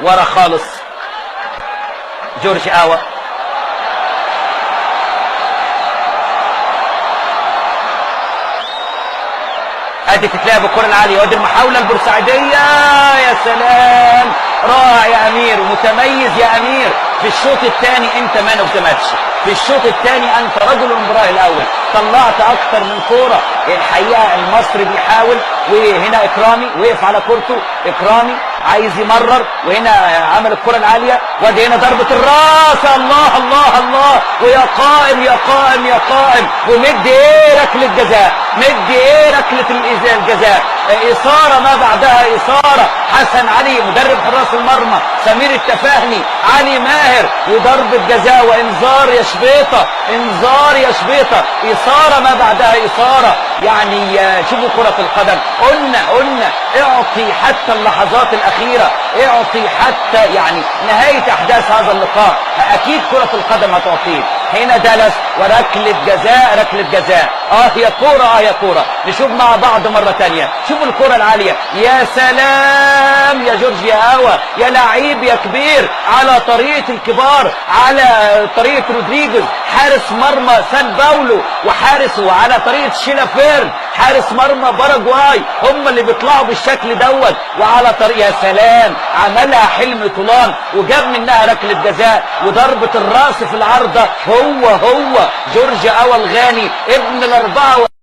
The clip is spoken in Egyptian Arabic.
ورا خالص جورج آوا. ادي تتلعب الكره العالية، وادي المحاولة البورسعيديه. يا سلام، رائع يا امير، متميز يا امير. في الشوط الثاني انت man of the match، في الشوط الثاني انت رجل المباراة الاول، طلعت اكثر من كورة. الحقيقة المصري بيحاول، وهنا اكرامي وقف على كورته، اكرامي عايز يمرر، وهنا عمل الكره العالية، وادي هنا ضربه الراس. الله الله الله، ويا قائم يا قائم يا قائم، ومدي ايه ركلة جزاء، مدي ايه ركلة الجزاء، اثاره ما بعدها اثاره. حسن علي مدرب حراس المرمى، سمير التفاهمي، علي ماهر، وضربه جزاء وانذار يا شبيطه، انذار يا شبيطه، اثاره ما بعدها اثاره. يعني شوفوا كره القدم، قلنا اعطي حتى اللحظات الاخيرة، اعطي حتى يعني نهاية احداث هذا اللقاء، اكيد كره القدم هتعطيه. هنا دالاس وركله جزاء، ركلة جزاء. يا كورة، يا كورة. نشوف مع بعض مرة ثانية، شوفوا الكره العالية. يا سلام يا جورج يا هوا، يا لعيب يا كبير، على طريقه الكبار، على طريقه رودريجوز حارس مرمى سان باولو، وحارس، وعلى طريقه شيلافيرد حارس مرمى باراجواي، هم اللي بيطلعوا بالشكل دوت. وعلى طريقه، يا سلام، عملها حلمي طولان وجاب منها ركلة جزاء وضربه الراس في العارضة. هو جورج اوا الغاني ابن ال 24